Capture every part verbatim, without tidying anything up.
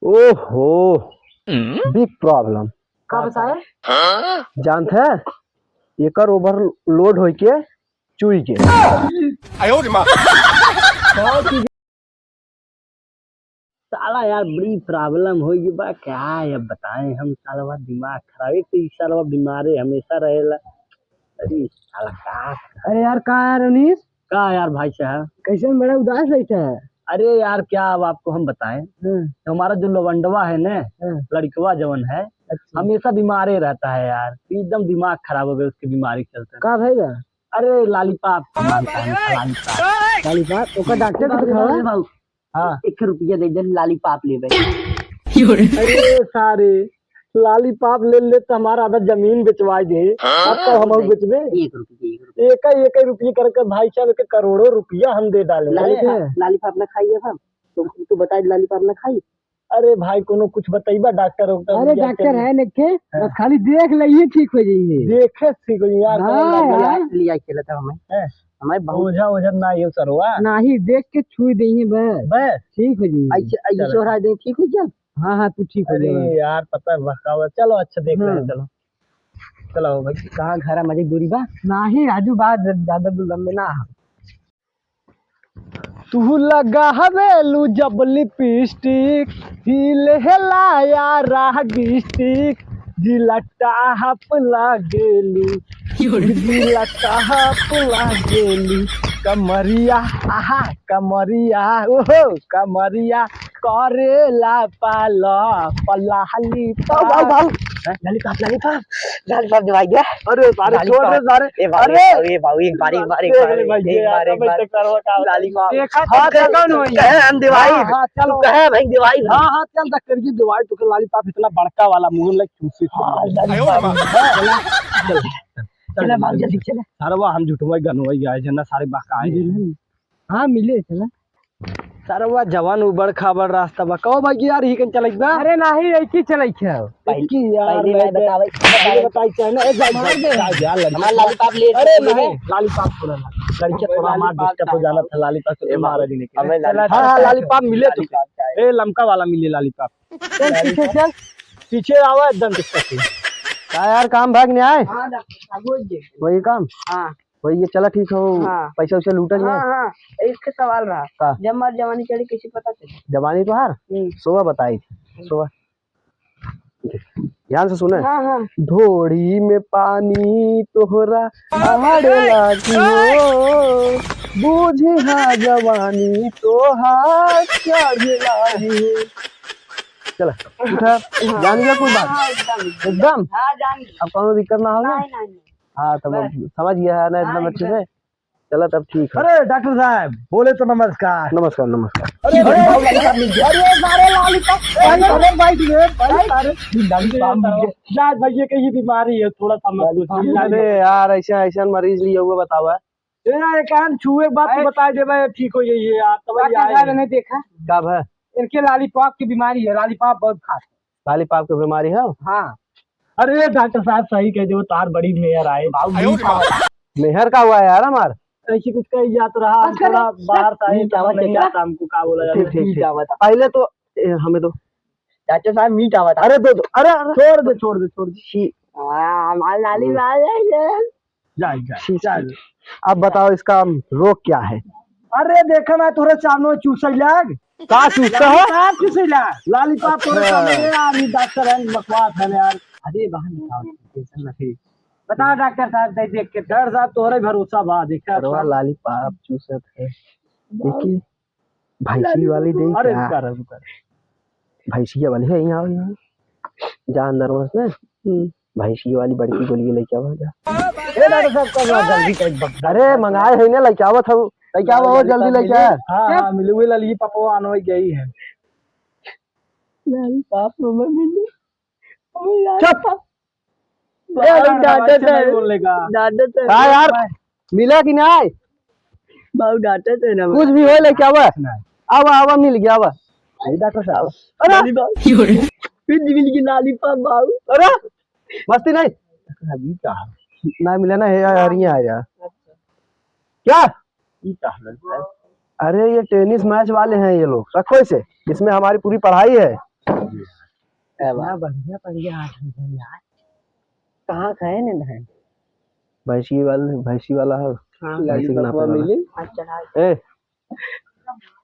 ओहो, बिग प्रॉब्लम। का बताए? जानत है, एकर ओवरलोड होइके चुई के। साला यार, बड़ी प्रॉब्लम होइ गई बा, का है अब बताएं हम। सालवा दिमाग खराब, एक तो ई सालवा बीमारे हमेशा रहेला। अरे साला का। अरे यार, का यार अनीस? का यार भाई साहब? कैसन बड़ा उदास बैठा है? अरे यार, क्या अब आपको हम बताएं? हाँ। तो हमारा जो लवंडवा है ना, हाँ। लड़कवा जवन है, अच्छा। हमेशा बीमारे रहता है यार, एकदम दिमाग खराब हो गया उसकी बीमारी के चलते। का भइल बा? अरे लॉलीपॉप मांगता है, लॉलीपॉप। लॉलीपॉप? ओकर डॉक्टर के दिखावा। बाबू, हाँ। एक रुपया दे दे, लॉलीपॉप लेबे। अरे सारे, लॉलीपॉप ले ले तो हमारा आधा जमीन बेचवाई दे। हाँ, अब तो हम दे। बेचबे। एक रुपया, एक रुपया। एक, एक रुपया करके भाई साहब के करोड़ों रुपया हम दे डाले। लॉलीपॉप, हैं? लॉलीपॉप ना खाइए हम। तो तू बताए लॉलीपॉप ना खाई। अरे भाई, कोनो कुछ बतइबा डॉक्टर उक्टर? अरे डॉक्टर है नइखे, हाँ। बस खाली देख ले, ये ठीक हो जाइए। देखे ठीक हो जाइए यार, हाँ, कौन डॉक्टर? यार। लिया के लेता हमें। हैं? हमें बहुत ओझा ओझा ना ये सरवा। नाही, देख के छुई देइए बस। बस? ठीक हो जाइए। ऐसे, ऐसे चलो। सोहरा दे, ठीक हो जा। हाँ, हाँ, तू ठीक हो अरे जा। यार, पता है बहकावा। चलो, अच्छा देख रहे हैं, हाँ। चलो। चलो भाई, कहाँ घर है, मजे दूरी बा? नाही, राजू बा, ज-, ज्यादा दूर लंबे ना है। तू लगावेलू जब लिपस्टिक, हिलेला यारा डिस्ट्रिक्ट, जिला टॉप लागेलू, जिला टॉप लागेलू, कमरिया, आहा, कमरिया, ओहो, कमरिया, करेला पाला, पलाली बाबू, बाबू, बाबू। हैं? लॉलीपॉप, लॉलीपॉप। लॉलीपॉप दिवाई दे। अरे, सारे छोड़ दे, सारे। ए बाबू, अरे! ए बाबू, एक बार, एक बार, एक बार, देख ले भाई, एक बार, एक बार। लॉलीपॉप। देखा हाँ, तो चल, कौन तू होई? कहे हम दिवाई। हाँ, हाँ, चलो। तू कहे भाई दिवाई। हाँ, हाँ, चल, डॉक्टर जी, दिवाई तो के लॉलीपॉप इतना बड़का वाला मुंह में चूसी हाँ, चल, चल, चल, चल, चल, बाबू, जल्दी चल। सारे वो हम झूठवाई गनवाई आए, जना सारे बहकाए। हाँ, मिले, चला। सरवा जवान उबड़ खाबड़ रास्ता बा। कहो भाई कि यार, ही कन चलई बा? अरे नाही, एक ही चलई है। एक ही यार, पहले मैं बतावे, पहले बताई चाहे ना, ए, जा, मार दे। जा, जा, लड़की। हमार लॉलीपॉप ले अरे ले। नहीं, लॉलीपॉप थोड़ा ना। लड़की थोड़ा हमार लॉलीपॉप डिस्टर्ब हो जाना था, लॉलीपॉप से ए, मार बाबू, देने के लिए। हमें लॉलीपॉप हाँ, हाँ, चाहिए। लॉलीपॉप मिले तो। लॉलीपॉप चाहिए। ए, लमका वाला मिले लॉलीपॉप। चल, पीछे चल। पीछे आवा, एकदम दिक्कत है। का यार, काम भाग नहीं आए? हाँ, डॉक्टर साहब, हो गए। वही काम? हाँ। वही ये चला ठीक हो, हाँ। पैसा वैसा लूटा जाए। हाँ, हाँ, एक ठे सवाल रहा। का? जब हमार जवानी चढ़ी, कैसे पता चली? जवानी तोहार? हम्म। सोवा बताई, सोवा। ध्यान से सुने। हाँ, हाँ। ढोड़ी में पानी तोहरा आड़े लागी हो, बूझी हाँ जवानी तोहार चढ़े लागी हो। चला, उठा, हाँ। जान गया कुल बात? हाँ, एकदम, एकदम। एकदम? हाँ, जान गया। अब कौनो दिक्कत ना होगा? नहीं, नहीं, नहीं। हाँ, तब बस। समझ गया है ना एकदम हाँ, अच्छे एकदम। से? चला, तब ठीक है। अरे, डॉक्टर साहब, बोले तो नमस्कार। नमस्कार, नमस्कार। अरे, अरे, अरे, अरे, सारे लॉलीपॉप, भाई, अरे, भाई, अरे, भाई, अरे, लॉलीपॉप मिल गया। जा, भाई, ये कहीं बीमारी है, थोड़ा सा मत सोचिए। अरे यार, ऐसा, ऐसा मरीज लिए हुए बतावा। ए, यार, एक कान छुए के बाद तो अरे, बताई देबा, ये ठीक हो जाइए यार, तब डॉक्टर साहब, नहीं देखा? का भा? इनके लॉलीपॉप की बीमारी है, लॉलीपॉप बहुत खाते। लॉलीपॉप की बीमारी है? हाँ। अरे डॉक्टर साहब सही कह दो, तार बड़ी मेहर आए। बाबू, मेहर का हुआ यार हमार? ऐसी कुछ कही जात रहा, हम थोड़ा बाहर से आए, मीठ आवत नहीं है। आता हमको का बोला जाता है। ठीक, ठीक, ठीक। पहले तो, ए, हमें दो। डॉक्टर साहब, मीठ आवत है। अरे दो, दो। अरे, अरे। छोड़ दे, छोड़ दे, छोड़ दे। हाँ, हमार लाली आ जाएंगे। जा, जा, जा। अब बताओ, इसका रोग क्या है? अरे देखा ना, तोरे सामने चूसै लाग। का चूसता है? लॉलीपॉप चूसै लाग। लॉलीपॉप तोरे अच्छा। सामने, यार, ये डॉक्टर है, बकवास है यार। अरे बहन, बताओ, टेंशन ना ले। बताओ डॉक्टर साहब, दे देख के। डॉक्टर साहब, तोरे भरोसा बा, देखा अरे वाह, अच्छा। लॉलीपॉप चूसत है। देखिए, भैंसी वाली देख अरे क्या? रुका, रुका। भैंसिया वाली है, यहाँ, यहाँ। जा अंदर में से। हम्म। भैंसिया वाली बड़की गोली लेके आवा जा। ए, डॉक्टर साहब, कब आ, जल्दी कर, बक-, अरे, मंगाए है ना, लेके आवत हूँ। लेके आवा, वो जल्दी लेके आया। हाँ, हाँ, मिले हुए लॉलीपॉप आनो गई है। लॉलीपॉप मम्मा मिले। चुप। बाबू ए, बाबू, डांटत ऐसे है। नहीं बोलेगा। डांटत है। हाँ यार, मिला कि नहीं? बाबू डांटत है ना। कुछ भी हो, लेके आवा। नहीं। आवा, आवा, मिल गया, आवा। नहीं, डॉक्टर साहब। अरे! लॉलीपॉप। फिर मिल गई लॉलीपॉप, बाबू। अरे! मस्ती नहीं। अभी का? ना मिला ना, हे यार, ये आ यार। क्या? ये का है, सर? अरे, ये टेनिस मैच वाले हैं ये लोग। रखो इसे, इसमें हमारी पूरी पढ़ाई है। ए बा। इतना बढ़िया, बढ़िया आदमी है यार। कहाँ खाए ने धान? भैंसी वाले, भैंसी वाला है। हाँ। भैंसी के नापे वाला। मिली। अच्छा। ए,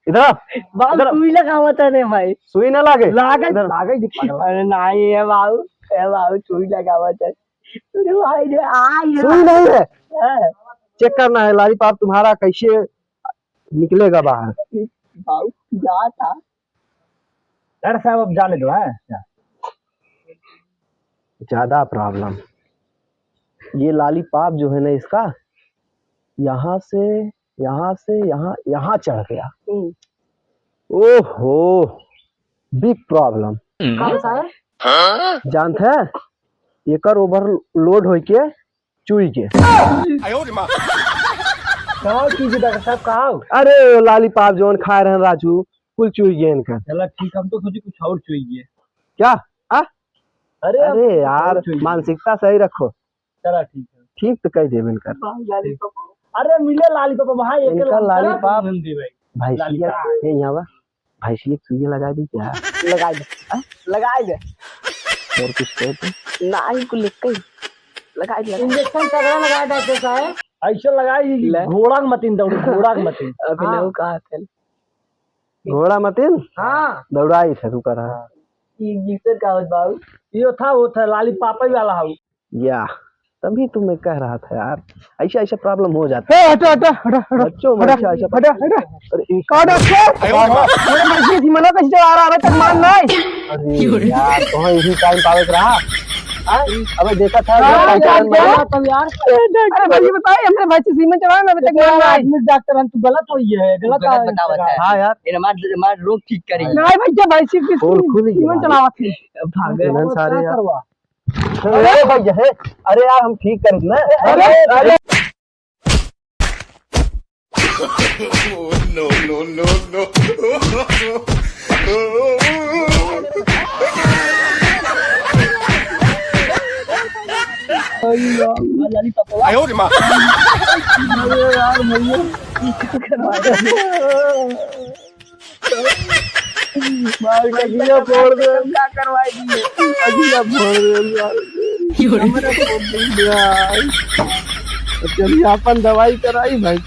इधर आ। बाबू, इधर आ। सुई लगावत है रे भाई। सुई ना लागे? लागे, इधर। लागे जी पागल। अरे नहीं, ए बाबू, ए बाबू, सुई लगावत है। अरे भाई रे, आ ये। सुई नहीं है। हाँ। चेक करना है, लॉलीपॉप तुम्हारा कैसे निकलेगा बाहर। बाबू, जा था। डॉक्टर साहब, अब जाने दो, हैं? ज्यादा प्रॉब्लम। ये लॉलीपॉप जो है ना इसका, यहाँ से, यहाँ से, यहाँ, यहाँ चढ़ गया। हम्म। ओहो, बिग प्रॉब्लम। का बताए? जानत है, एकर ओवरलोड होइके चुइ गे। का चुइ गे डॉक्टर साहब, का हो? अरे, लॉलीपॉप जौन खाए रहन राजू, कुल चुइ गे इनकर। चला ठीक, हम तो सोचे कुछ और चुइ गे। क्या? आ? अरे, अरे हम कुछ यार, और चुइ गे। मानसिकता सही रखो। चला ठीक है। ठीक तो कह देबे इनकर। अरे मिले लॉलीपॉप, वहाँ एक इनका लॉलीपॉप। भाई, लॉलीपॉप। ये यहाँ बा। भैंसिया के सुइया लगाइ दी क्या? लगाइ दे। हाँ? लगाइ दे। और कुछ कहे तो? ना, ही कुल लिख के। लगाइ दे, लगाइ दे। इंजेक्शन तगड़ा लगाइ दे, डॉक्टर साहब। ऐसे लगाइ, ले। घोड़ा के मतिन दौड़ी, घोड़ा के मतिन। अभी हाँ। नौ कहा थे। घोड़ा मतिन? हाँ। दौड़ाई थे, तू कर रहा। ये इंजेक्शन का होत बाबू? यो था, वो था, लॉलीपॉप ही वाला हूँ। या, तभी तो मैं कह रहा था यार, ऐसा, ऐसा प्रॉब्लम हो जाता है। ए, हटा, हटा, हटा, हटा, बच्चों में हटा, ऐसा, ऐसा हटा, हटा। अरे, एक का डॉक्टर? अरे, मर्जी की मना कैसे आ रहा, अबे तक मान नहीं। अरे यार, तो यही टाइम पावे के रहा। हाँ? अबे देखा था, अरे, अबे यार, यार। अरे भाई, ये बताइए, हमने भाई से सीमन चढ़ाया ना, अबे तक मान नहीं। आदमी डॉक्टर है, तू गलत हो, ये है, गलत गलत है। बतावत है। हाँ यार। ये हमार, हमार रोग ठीक करी। नहीं भाई, जब भाई से खोल, खोल ही सीमन गया। चढ़ावत है। भागे। इन्हन सारे यार। करवा। अरे भैया, हे, अरे यार, हम ठीक कर ना। अरे, अरे। No, no, no, no। अरे यार, भैया। मार के अगिया फोड़ दे। का करवाई दिए? अगिया फोड़ दे यार। हमरा फोड़ दे यार। चलिए, अपन दवाई कराई भाई।